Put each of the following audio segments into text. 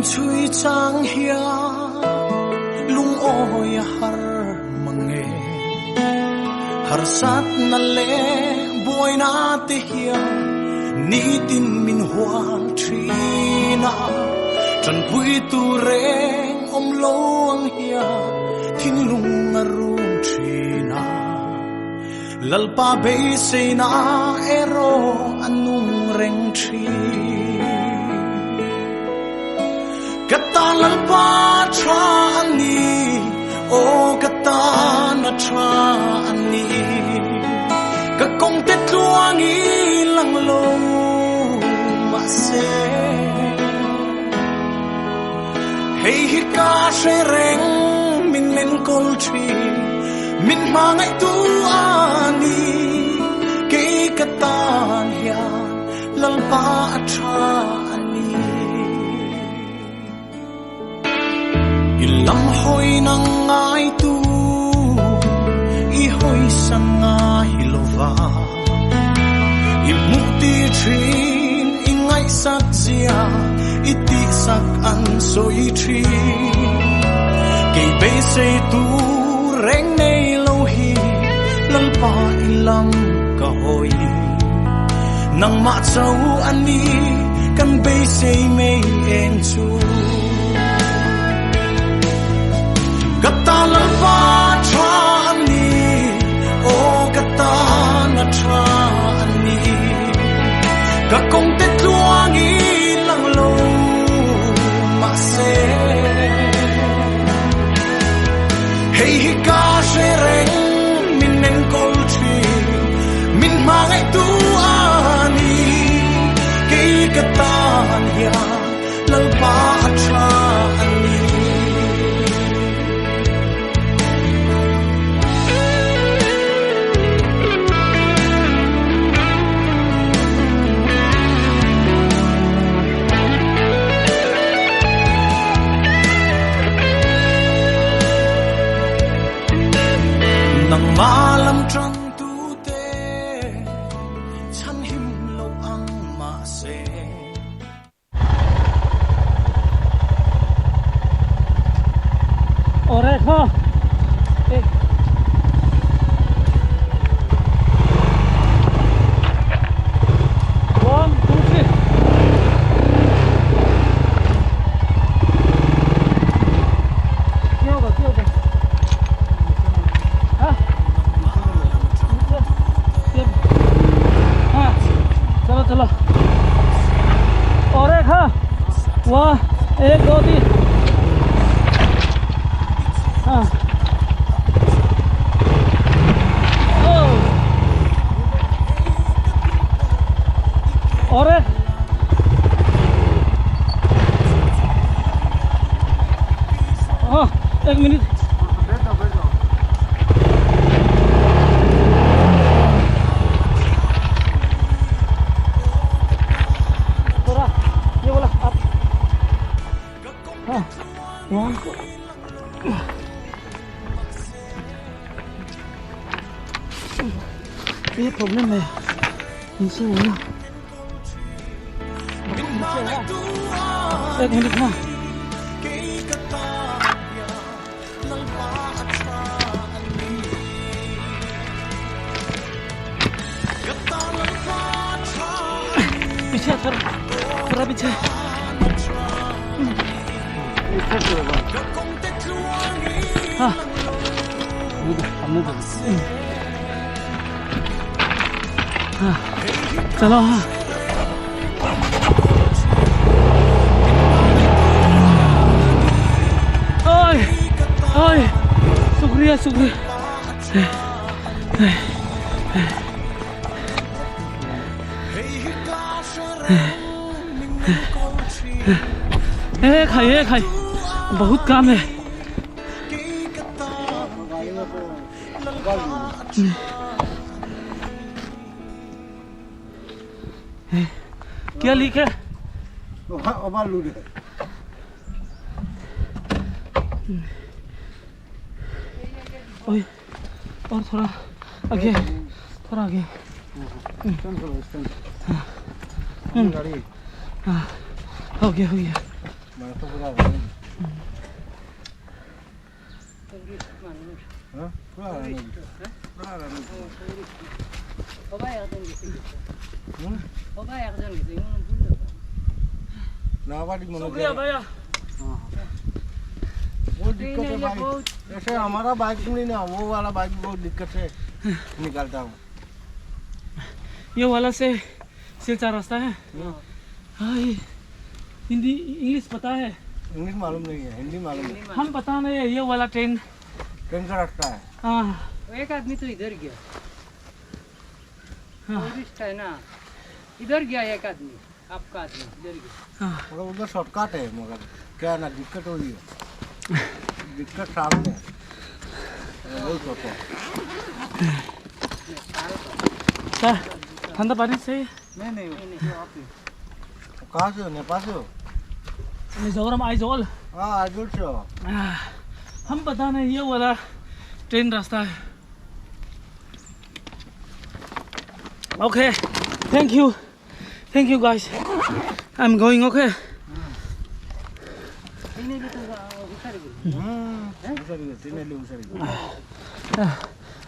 chui chang hian lungawi a har mang e. Harsatna leh buaina te hian nitin min hual thin a, tanpui tur reng awm lo ang hian thinlung a rum thin a. Lalpa beiseina erawh a nung reng thin. Ka tan Lalpa tha a ni, aw ka tan a tha a ni. Ka kawng te tluang i lang lo mahse, hei hi ka hre reng min enkawl thin, min hmangaihtu a ni. Kei ka tan hian Lalpa a tha a ni. I lam hawi nang ngai tu, i hawi san ngai lo va. I hmuh ti thin, i ngaihsak zia, i tihsak an sawi thin. Kei beisei tu reng nei lo hi, Lalpa i lam ka hawi. Nangmah cho a ni, kan beisei mei eng chu. Ka tan Lalpa tha a ni, aw ka tan a tha a ni. Ka kawng te tluang i lang lo mahse, hei hi ka hre reng min enkawl thin, min hmangaihtu a ni. Kei ka tan hian Lalpa a tha a ni. Nangmah lam tang tu te chhan him lo ang mahse. और एक हाँ एक one two three क्या होगा क्या होगा हाँ हाँ चलो चलो और एक हाँ वाह एक दो तीन हाँ ओ और एक हाँ एक मिनट थोड़ा ये बोला आप हाँ वन ये प्रॉब्लम है नीचे हो ना एक मिनट हाँ पीछे थोड़ा थोड़ा पीछे हाँ हाँ चलो हाँ ओए ओए शुक्रिया शुक्रिया। एक है एक है बहुत काम है। क्या लीक है? ओवरलोड है। ओए और थोड़ा आगे थोड़ा आगे। गाड़ी हाँ हो गया हो गया। शुक्रिया भैया। बहुत दिक्कत है भाई, जैसे हमारा बाइक नहीं ना, वो वाला बाइक बहुत दिक्कत से निकलता हूँ। ये वाला से सिलचार रास्ता है। हाँ, हिंदी इंग्लिश पता है? इंग्लिश मालूम नहीं है, हिंदी मालूम है। हम पता नहीं है ये वाला ट्रेन ट्रेन का रास्ता है। हाँ, एक आदमी तो इधर गया। हाँ। टूरिस्ट है ना, इधर गया एक आदमी, आपका आदमी इधर गया। हाँ। मगर उधर शॉर्टकट है, मगर क्या ना दिक्कत हो रही है, दिक्कत सामने है, बहुत होता है। क्या ठंडा पानी से? नहीं नहीं, कहाँ से हो? नेपाल से हो? मिजोरम आइजोल। हाँ, आइजोल से हो। हम पता नहीं ये वाला ट्रेन रास्ता है। Okay, thank you, thank you guys, I am going. Okay,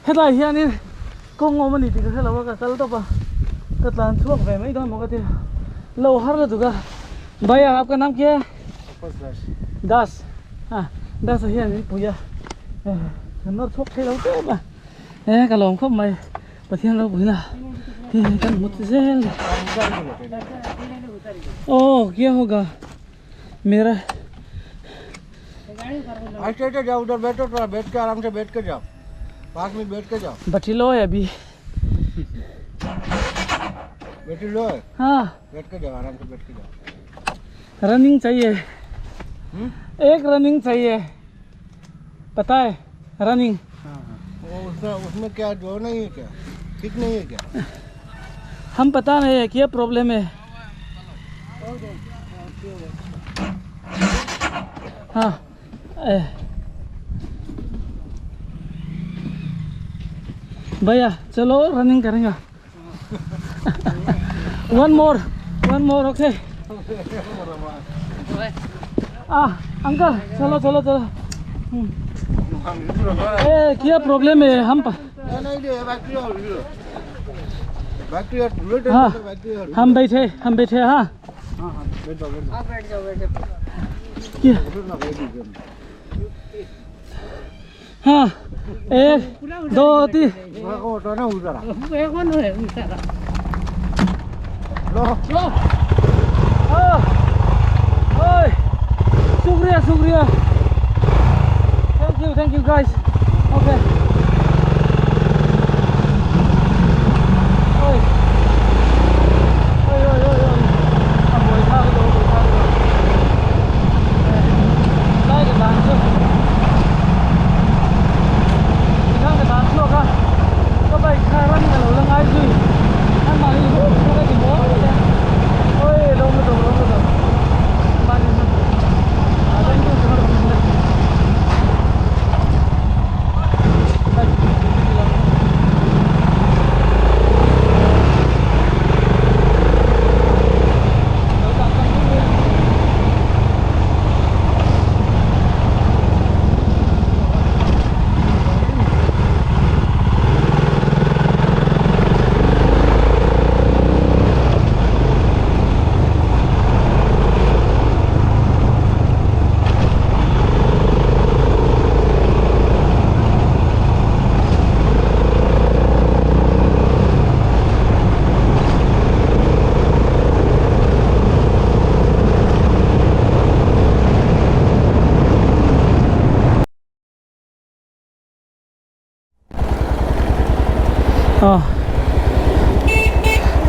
hetlai hianin kawng awm ani tih ka hre lo a, ka kal tawp a, ka tlan chhuak ve mai dawn maw ka ti lo har lutuk a. Bhaiya aapka naam kya hai? Das. Ah, Das a hian min pui a, kan nawr chhuak thei lo tep a, e ka lawm khawp mai, Pathian lo puina hi kan hmu ti zel. Oh, kya hoga mera? अच्छा अच्छा, जाओ उधर बैठो, थोड़ा बैठ के आराम से बैठ के जाओ, 5 मिनट बैठ के जाओ। बैठी लो है अभी। बैठी लो है? हाँ। बैठ के जाओ, आराम से बैठ के जाओ। रनिंग चाहिए। एक रनिंग चाहिए, पता है रनिंग? हाँ, हाँ। वो उसमें क्या जो नहीं है क्या, ठीक नहीं है क्या? हम पता नहीं है क्या प्रॉब्लम है। हाँ, भैया चलो रनिंग करेंगे। One more, one more. Okay uncle, चलो चलो चलो। ए क्या प्रॉब्लम है? हम हाँ, हम बैठे, हम बैठे। हाँ हाँ, 1 2 3। शुक्रिया शुक्रिया, thank you, thank you guys. Okay,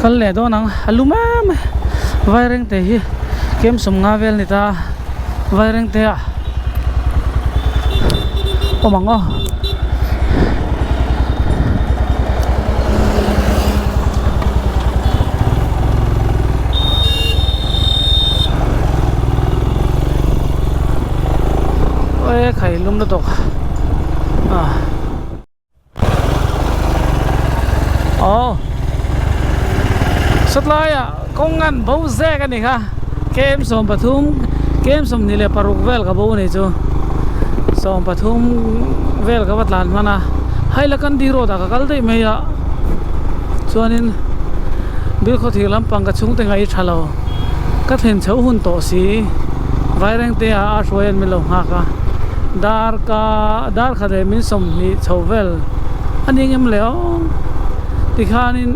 kal leh dawn ang a lum em vaireng te hi kem sawm nga vel ni ta vaireng te ah awm ang aw. Oi khai lum lutuk ah. Oh, satlaiah kawng an bo zek a ni kha kem 13 Kem 26 vel ka bo a nih chu 13 vel ka va tlan hman a Hailakandi road ah ka kal daih mai a chuanin Bilkhawthir lampang ka chhungte ngaih tha lo ka thlen chho hun tawh si Vairengte ah a hruai an min lo nghak a dar ka dar khat leh min 20 chho vel a ni ngem le aw tikhanin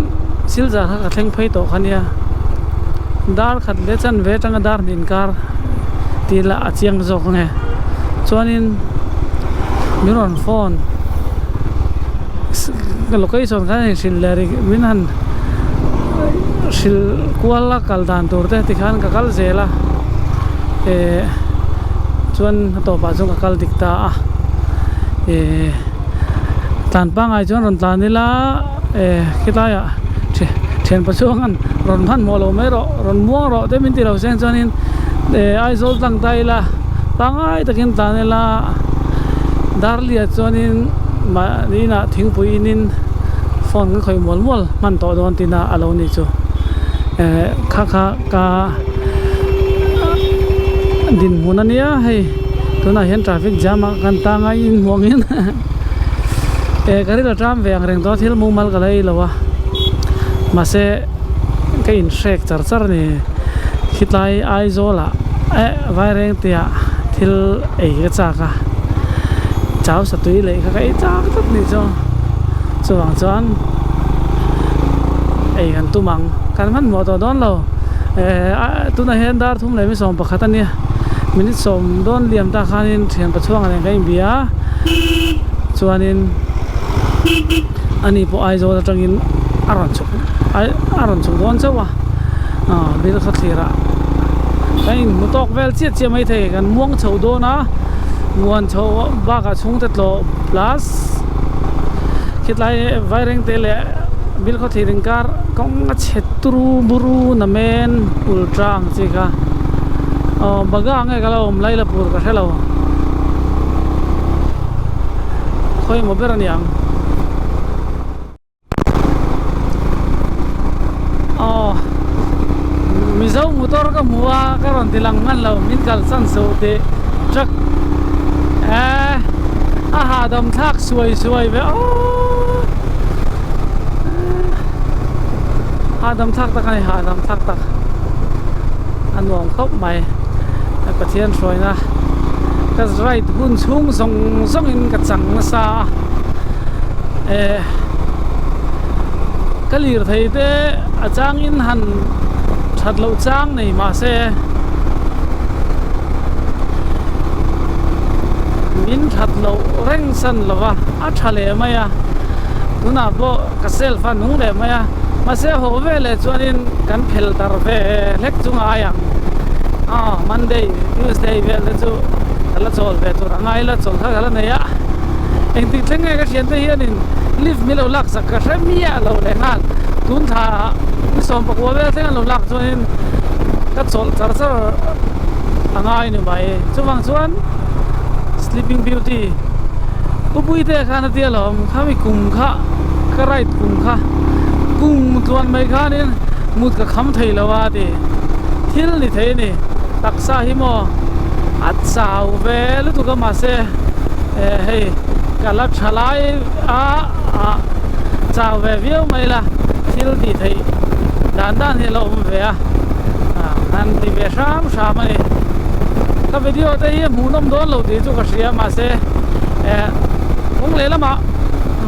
Silchar kha ka thleng phei tawh kha nia dar khat leh chanve atanga dar hnih inkar tih lah a chiang zawk ang e chuanin min rawn phone location khan a inhrilh leh ri min han hrilh kual a kal dan tur te tikhan ka kal zel a eh chuan a tawpah chuan ka kal dik ta a eh tlan pangngai chuan rawn tlan ila eh khilaiah thian pachuangan rawn hmanhmawh lo mai rawh rawn muang rawh te min ti lo seng chuanin eh Aizawl tlang ta ila pangngai takin tlan ila Darliah chuanin mahni inah thingpui inin phone kan khawih mual mual hman tawh dawn tina a lo ni chu eh kha kha ka dinhmun a nia hei tunah hian traffic jam ah kan tang a inhmuangin eh ka ril a ṭam ve ang reng tawh a thil mumal ka la ei lo a mahse ka inhrek char char a ni khitlai Aizawl ah eh Vairengte ah thil ei ka chak a chau satui leh kha ka ei chak tlat ni chu chuvang chuan ei kan tum ang kan hmanhmawh tawh dawn lo eh tunah hian dar thum leh mi 11 a nia minute sawm dawn liam ta khanin thian pachhuang nen ka inbia a chuanin ani pawh Aizawl atangin a rawn chhuk a rawn chhuk dawn chauh a ah bil khaw thlir ah kan inhmu tawk vel chiah chiah mai thei kan muang chho dawn a muan chho bakah chhungte tlawh plus khitlai Vairengte leh bil khaw thlir inkar kawng a chhe turu buru namen ultra ang chi kha aw baga nge ka lo awm lai la pur ka hre lo. Khawi emaw ber a ni ang. Aw Mizo motor ka hmu a ka rawn ti lang hman lo min kalsan suh tih truck eh a hahdam thlak suai suai ve aw hahdam thlak tak a ni hahdam thlak tak a nuam khawp mai Pathian hruaina ka ride hun chhung zawng zawngin ka chang nasa a eh ka lirthei te a changin han that loh chang nei mahse min that loh reng san lo va a tha leh mai a tunah pawh ka self a nung leh mai a mahse haw veleh chuanin kan phel tar ve hlek chu ngai ang aw Monday Tuesday vel te chu ka la chawl ve tur a ngai la chawl kha ka la nei a engtik thleng nge ka thiante hianin lift min lo lak sak ka hre miah lo leh nghal tun thla ni 19 vel thleng an lo lak chuanin ka chawlh char char a ngai ni mai chuvang chuan Sleeping Beauty Upuite khan a tia lawm khami kum kha ka ride kum kha kum tluan mai khanin mut ka kham thei lo a ti thil ni thei a ni taksa hi maw a chau ve lutuk a mahse eh hei ka la tha lai a ah chau ve viau mai la thil tih theih dan dan hi a lo awm ve a ah han ti ve hram hram a ni ka video te hi a hmuhnawm dawn lo tih chu ka hria mahse eh kawng leh lamah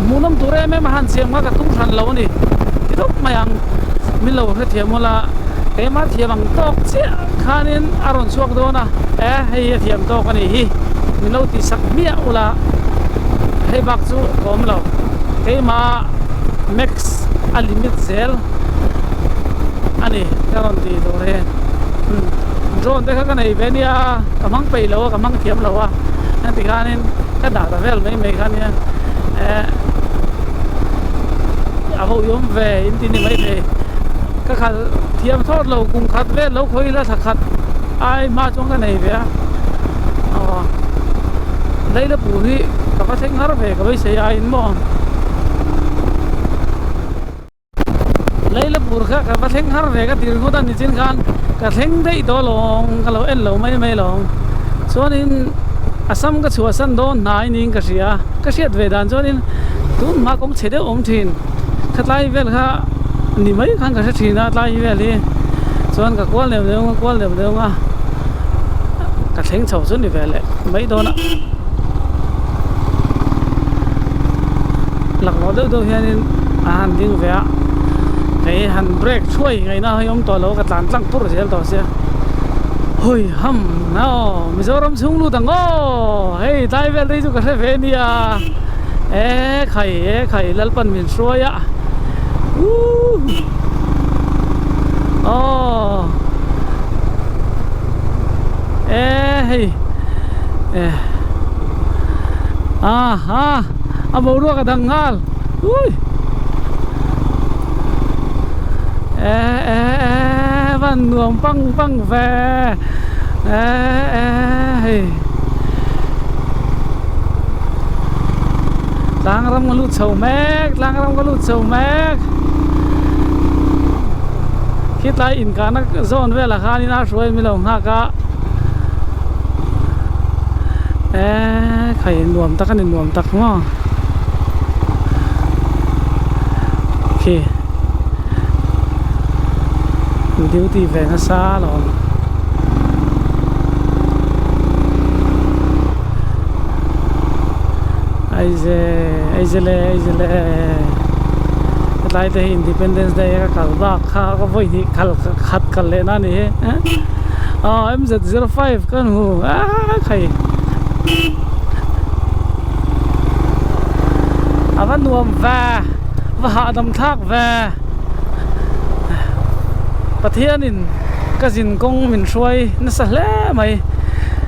hmuhnawm tur em em a han siam kha ka tum hran lo a ni ti tawp mai ang min lo hrethiam ula keimah thiam ang tawk chiah khanin a rawn chhuak dawn a eh hei hi a thiam tawk a nih hi min lo tih sak hmiah ula hei bak chu ka awm lo keimah max a limit zel a ni ka rawn tih tur hi drone te kha ka nei ve nia ka hmang peih lo a ka hmang thiam lo a heti khanin ka dah ta vel mai mai kha nia eh a ho i awm ve in ti ni maithei ka khalh thiam thawt lo kum khat vel lo khawi ila thla khat ai hma chuan ka nei ve a aw leila pur hi ka va thleng har ve ka beisei aiin maw. Leilapur kha ka va thleng har ve ka tir nghut a nichin khan ka thleng daih tawh alawm ka lo en lo mai mai alawm chuanin Assam ka chhuahsan dawn hnai niin ka hria ka hriat ve dan chuanin tun hma kawng chhe deuh awm thin khatlai vel kha ni mai khan ka hre thin a tlai vel hi chuan ka kual neuh neuh a kual neuh neuh a ka thleng chho chu ni ve leh mai dawn a laklawh deuh deuh hianin a han ding ve a kei han brake thuai ngaihna hi awm tawh lo ka tlan tlang pur zel tawh sia hui ham aw Mizoram chhung lut ang aw hei tlai vel te hi chu ka hre ve ania e khai e khai Lalpan min hruai a uuh aw e hei e aha a boruak a dang nghal ui e e e van nuam pang pang ve e e hei tlang ram ka lut chho mek tlang ram ka lut chho mek khitlai inkahna zawn velah khanin a hruai mi lo nghak a eee khai nuam tak a ni nuam tak maw khi duty ve nasa alawm. Aize Aizele Aizele hetlai te hi Independence Day a ka kal bak kha ka vawi hnih kal khat kal leh na a ni hi aw M Z05 ka hmu aaa khai a va nuam ve va hahdam thlak ve Pathianin ka zin kawng min hruai nasa hle mai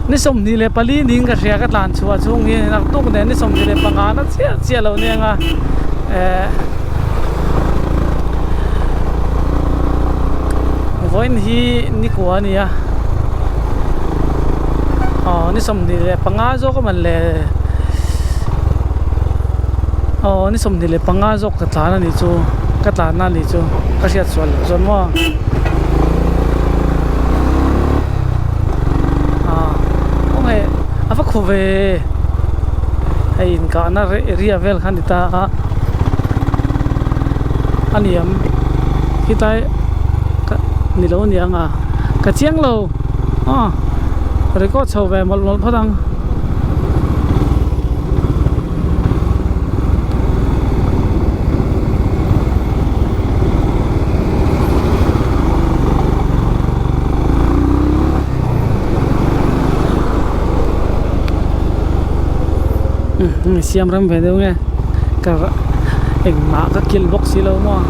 ni 24 ning ka hria ka tlan chhuah chhung hi naktuk nen ni 25 na chiah chiah lo nia nga eh vawiin hi ni kua a ni a aw ni 25 zawk a man le aw ni 25 zawk ka tlan a nih chu ka tlan na a nih chu ka hriat sual loh chuan maw. Khawnge a va khaw ve hei inkahna area vel kha a ni ta a a niam khitlai ni lo aniang a ka chiang lo aw record chho ve mawlh mawlh phawt ang. Siam ram ve deuh nge ka engmah ka kilh bawk si lo maw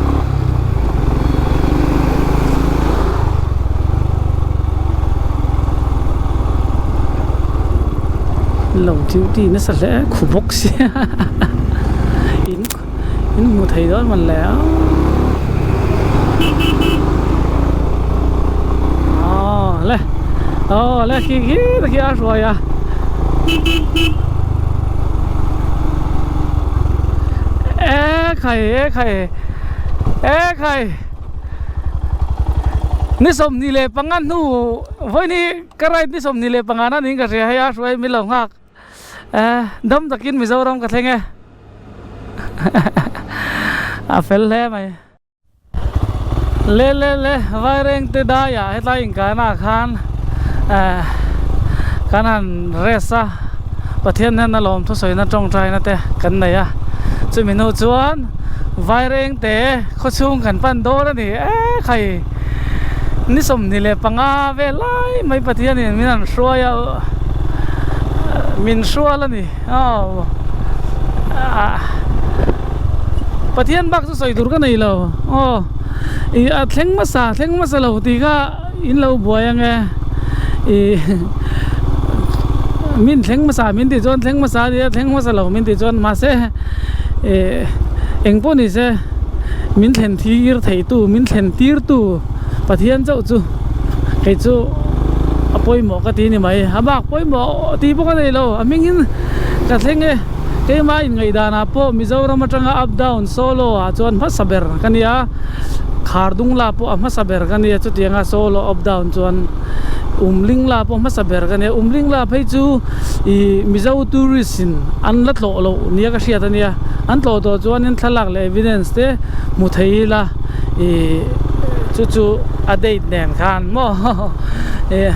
lo duty nasa hle khu bawk sia in in hmu thei dawn mawn le a aw le aw le khi khi te khi a hruai a e khai e khai e khai ni 25 hnu vawiin ka ride ni 25 na niin ka hria hei a hruai min lo nghak eh dam takin Mizoram ka thleng e a fel hle mai le le le Vairengte daiah hetlai inkahna ah khan eh kan han rest a Pathian hian a lawm thusawina tawngtaina te kan nei a chumi hnu chuan Vairengte khawchhung kan pan dawn a ni e khai ni 25 vel lai mai Pathianin min han hruai a min hrual a ni aw Pathian bak chu sawi tur ka nei lo aw ih a thleng hmasa thleng hmasa lo tih kha in lo buai ang e ih min thleng hmasa min tih chuan thleng hmasa a nia thleng hmasa lo min tih chuan mahse ih eng pawh ni se min thlen tir thei tu min thlen tir tu Pathian chauh chu kei chu a pawimawh ka ti a ni mai a bak pawimawh tih pawh ka nei lo a hming in ka thleng e. Keimah inngaihdanah pawh Mizoram atanga up down solo ah chuan hmasa ber ka nia, Khardung la pawh a hmasa ber ka nia chutianga solo up down chuan Umling la pawh hmasa ber ka nia. Umling la phei chu ih Mizo tourist in an la tlawh loh nia ka hriat a nia, an tlawh tawh chuanin thlalak leh evidence te hmu thei ila ih chu chu a date nen khan maw ih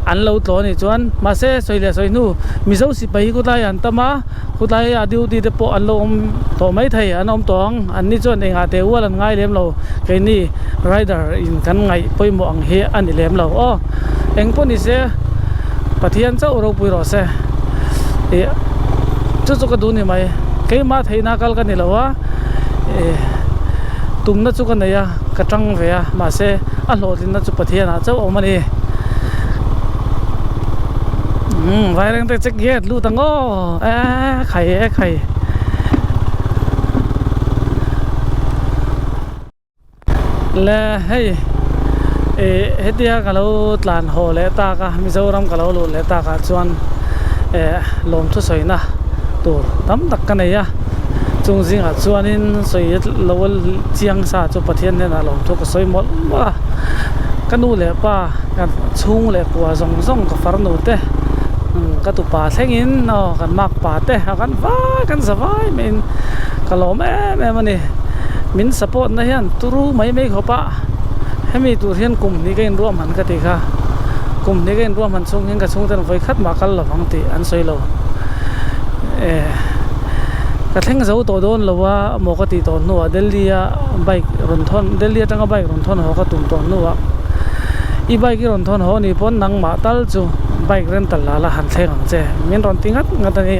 an lo tlawh a nih chuan mahse sawi leh sawi hnu Mizo sipai hi khawtlai an tam a khawtlai a duty te pawh an lo awm tawh mai thei an awm tawh ang an ni chuan engah teh ual an ngai lem lo keini rider in kan ngaih pawimawh ang hi a ni lem lo aw eng pawh ni se Pathian chauh ropui rawh se ih chu chu ka duh ni mai keimah theihna kal ka ni lo a ih tumna chu ka nei a ka tang ve a mahse a hlawhtlinna chu Pathianah chauh a awm a ni umm vaireng te check gate lut ang aw eee khai e khai. Le hei ih hetia ka lo tlan haw leh tak a Mizoram ka lo luh leh tak ah chuan eh lawmthu sawina tur tam tak ka nei a chung zingah chuanin sawi lo chiang sa chu Pathian hnenah lawmthu ka sawi mawlh mawlh a ka nu leh pa ka chhung leh kua zawng zawng ka farnu te ka tupa thlengin aw kan makpa te a kan vai kan za vai maiin ka lawm em em a ni. Min support na hian turu mai mai khawp a, hemi tur hian kum hnih ka inruahman ka ti kha, kum hnih ka inruahman chhung hian ka chhungten vawi khat mah kal lovang tih an sawi lo. Eh ka thleng zo tawh dawn lo a maw ka tih tawh hnuah Delhi a bike rawn thawn Delhi atanga bike rawn thawn haw ka tum tawh hnuah i bike i rawn thawn haw anih pawn nangmah tal chu bike rental la la han thleng ang che min rawn ti ngat ngat a ni.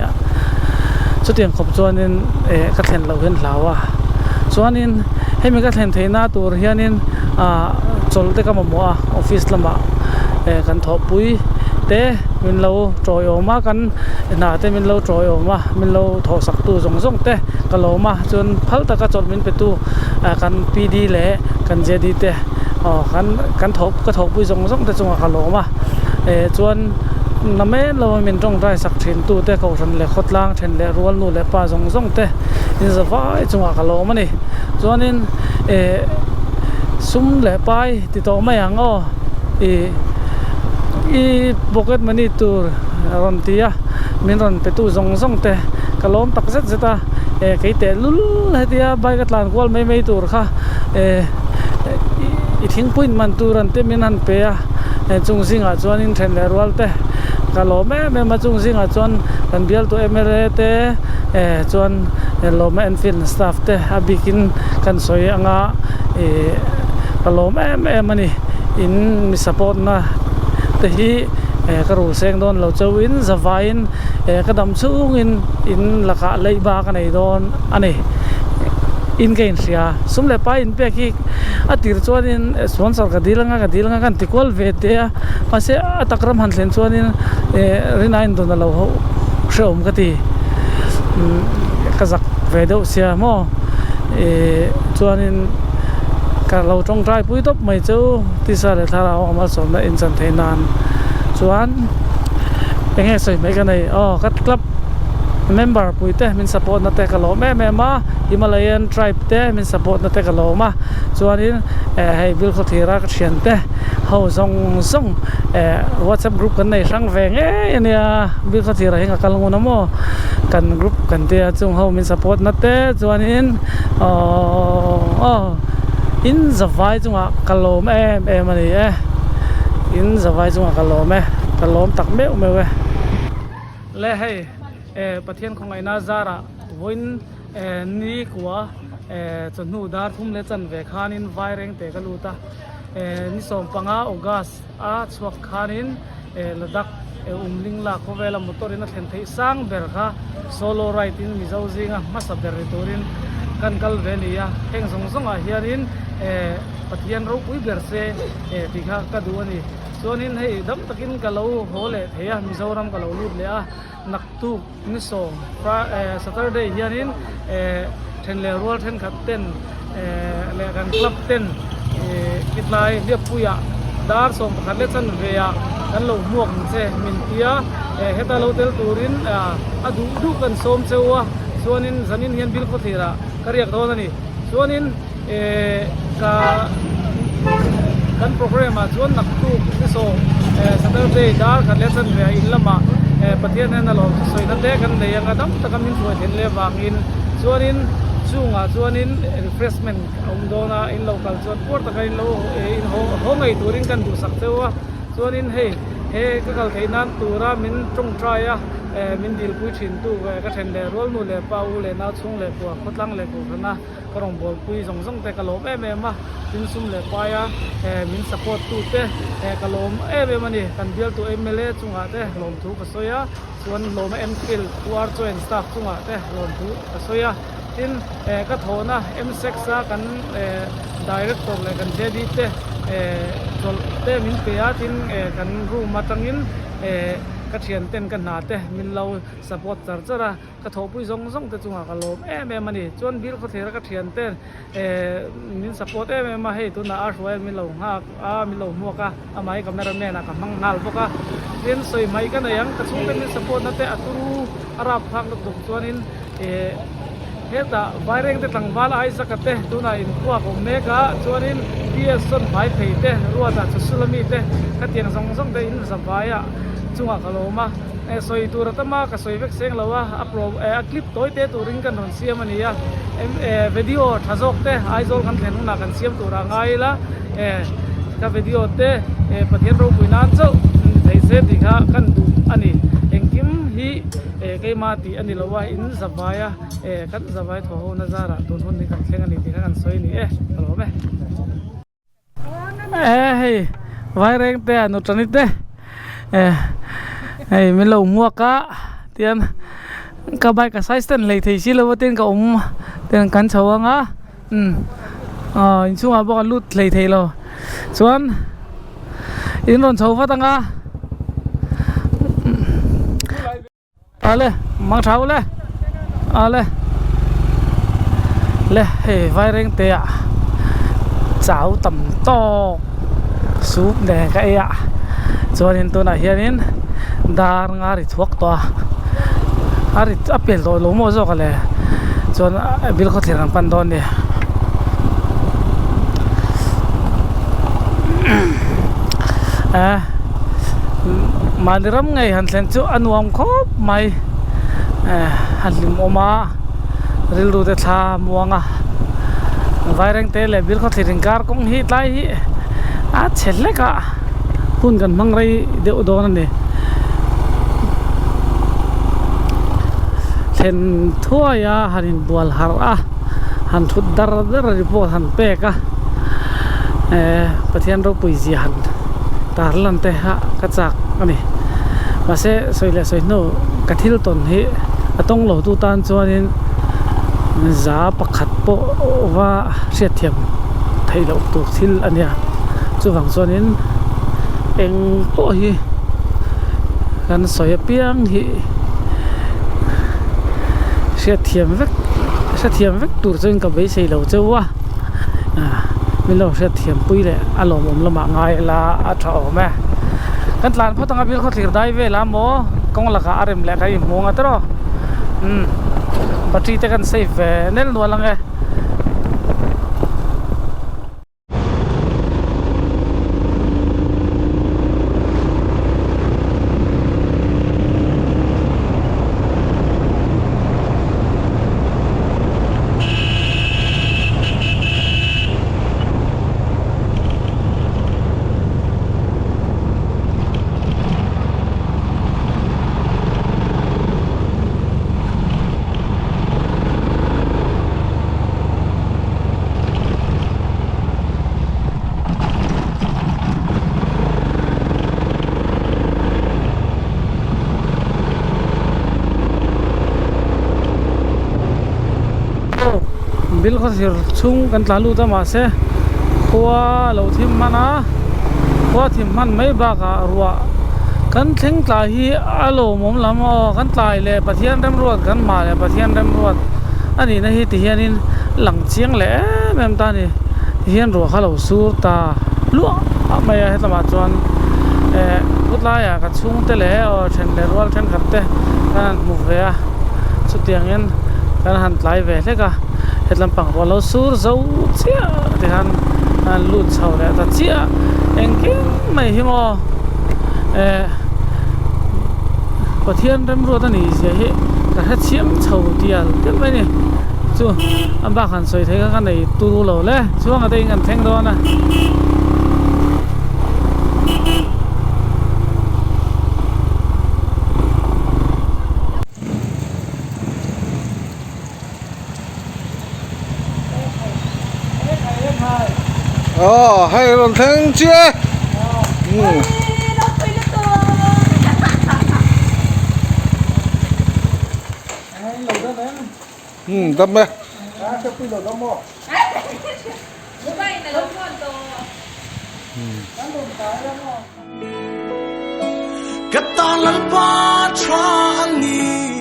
Chutiang khawp chuanin eh ka thlen loh hian hlau a chuanin hemi ka thlen theihna tur hianin ah chawlh te ka mamawh a office lamah eh kan thawhpui te min lo tawiawm a kan hna te min lo tawiawm a min lo thawhsak tu zawng zawng te ka lawm a chuan phal taka chawlh min pe tu ah kan P D leh kan J D te aw kan kan thawh ka thawhpui zawng zawng te chungah ka lawm a eh chuan na men lo min tawngtai sak thin tu te kohhran leh khawtlang then leh rual nu leh pa zawng zawng te in za vai chungah ka lawm a ni chuanin eh sum leh pai ti tawh mai ang aw ih i pocket money tur rawn ti a min rawn pe tu zawng zawng te ka lawm tak zet zet a eh kei teh lul hetia bike a tlan kual mai mai tur kha eh i thingpui in man tur an te min han pe a eh chung zingah chuanin then leh rual te ka lawm em em a chung zingah chuan kan bialtu M L A te eh chuan lawma enfield staff te a bikin kan sawi anga ih ka lawm em em a ni in mi support na te hi eh ka rul seng dawn lo chauhin zavaiin eh ka dam chhungin in lakah leiba ka nei dawn a ni in ka inhria sum leh pai inpek hi a tir chuanin sponsor ka dil anga ka dil anga ka han ti kual ve teh a mahse a tak ram han thlen chuanin eh rinai in dawn a lo ho hrehawm ka ti umm ka zak ve deuh sia maw ih chuanin ka lo tawngtai pui tawp mai chu tisa leh thlarau a malsawmna inchan theih nan chuan eng nge sawi mai ka nei aw ka club member pui te min support na te ka lawm em em a Himalayan tribe te min support na te ka lawm a chuanin eh hei Bilkhawthira ka thian te ho zawng zawng eh whatsapp group kan nei hrang ve ngei a nia Bilkhawthira hi ka kal ngun a maw kan group kan tia chung ho min support na te chuanin aww aw in zavai chungah ka lawm em em a ni e in zavai chungah ka lawm e ka lawm tak meuh meuh e. Le hei eh Pathian khawngaihna zarah vawiin eh ni kua eh chawhnu dar thum leh chanve khanin vaireng te ka lut a eh ni sawmpanga August a chhuak khanin eh Ladakh eh Umlingla khawvela motor in a thlen theih sang ber kha solo ride in Mizo zinga hmasa ber ni turin kan kal ve a ni a heng zawng zawngah hianin eh Pathian ropui ber se eh tih kha ka duh a ni chuanin hei dam takin ka lo haw leh thei a Mizoram ka lo lut leh a naktuk ni sawm eh Saturday hianin eh then leh rual thenkhat ten eh leh kan club ten eh kitlai hliappuiah dar 11 leh chanve ah kan lo hmuak ang che min tia. Heta lo tel turin a duh duh kan sawm cheu a, chuanin zanin hian Bilkhawthlir ah ka riak dawn a ni. Chuanin ka kan program ah chuan naktuk ni sawm Saturday dar khat leh chanve ah in lamah Pathian hian a lawm thusawi na te kan nei anga dam taka min hruai then leh vangin chuanin chungah chuanin refreshment a awm dawn a, in lo kal chuan puar taka in lo in haw haw ngei turin kan duhsak cheu a, chuanin hei he ka kal theih nan tura min tawngtai a min dilpui thin tu ka then leh rual nu leh pa u leh nau chhung leh kua khawtlang leh kohhrana ka rawngbawlpui zawng zawng te ka lawm em em a, tin sum leh paia min support tu te ka lawm em em a ni, kan bialtu mla chungah te lawmthu ka sawi a, chuan lawma Enfield QR Joint staff chungah te lawmthu ka sawi a, tin ka thawhna M-sex a kan director leh kan JD te chawlh te min pe a, tin kan room atangin ka thianten ka hna te min lo support char char a. Ka thawhpui zawng zawng te chungah ka lawm em em a ni. Chuan Bill Khawthlir a ka thian ten eh min support em em a, hei tunah a hruai a min lo nghak a, min lo hmuak a, amah hi camera man ah ka hmang nghal bawk a. Tin sawi hmaih ka nei ang, ka chhungte min support na te a turu a rap phak lutuk chuanin eh hetah Vairengte tlangval Isaac a te tunah inphuak awm mek a, chuanin PS sawn hmai phei te, Ruata Chhusulami te khatiang zawng zawng te in zavai ah chungah ka lawm a. Eh sawi tur a tam a, ka sawi vek seng lo a, a pro eh a clip tawi te turin kan rawn siam a ni a, em eh video tha zawk te Aizawl kan thlen hunah kan siam tur a ngai ila, eh ka video te eh Pathian ropui nan chauh ni thei se tih kha kan duh a ni, engkim hi eh keimah tih a ni lo a, in zavai a eh kan zavai thaw ho na zarah tun hun hi kan thleng a ni tih kha kan sawi a ni e, ka lawm e. Eh hei vaireng te a nuṭani te eh hei min lo hmuak a tian ka bike a size ten hlei thei si lo a tin ka awm ten kan chho ang a umm aw inchhungah pawh ka lut hlei thei lo chuan in rawn chho vat ang a. Ale mang tha ule ale le hei vaireng te ah chau tam tawk soup nen ka ei a chuanin tunah hianin dar nga ri chhuak tawh a a ri a pel tawh lo maw zawk ale chuan bil khawthlir an pan dawn a ni. Mahni ram ngei han thlen chu a nuam khawp mai a hlim awm a rilru te thla a muang a Vairengte leh Bilkhawthlir inkar kawng hi tlai hi a chhe hlek a hun kan hmang rei deuh dawn a ni thlen thuai a han inbual harh a han thut dar dar report han pek a Pathian ropui zia han tar lan te kha ka chak a ni mahse sawi leh sawi hnu ka thil tawn hi a tawng lo tu tan chuanin za pakhat pawh va hriatthiam theih loh tur thil a nia chuvang chuanin eng pawh hi kan sawi apiang hi hriatthiam vek hrethiam vek tur chuan ka beisei lo cheu a min lo hriatthiam pui leh a lawmawm lamah ngai ila a tha awm e kan tlan phawt anga bil khawthlir dai vel a maw kawng lakah a rem leh kha i hmu anga tiraw umm battery te kan save ve nel nual ang e. Bil khawthlir chhung kan tlan lut a mahse khua lo thim hman a khua thim hman mai bakah ruah kan thleng tlai hi a lawmawm lam aw kan tlai leh Pathian remruat kan mah leh Pathian remruat a nihna hi ti hianin lang chiang leh em em ta a ni ti hian ruah kha lo sur ta hluah mai a hetlama chuan eh. Khawtlaiah ka chhungte leh aw then leh rual thenkhat te kan han hmu ve a, chutiangin kan han tlai ve hlek a, hetlam pang rual lo sur zo chiah tikhan an han lut chho leh ta chiah engkim mai hi maw eh Pathian remruat a nih zia hi ka hrethiam chho tial tial mai a ni chu a bak han sawi thei kha ka nei turu lo le chuanga te in kan thleng dawn a. Ờ, hei rawn thleng chiah e. Um. Um, dam e. Ka tan Lalpa tha a ni.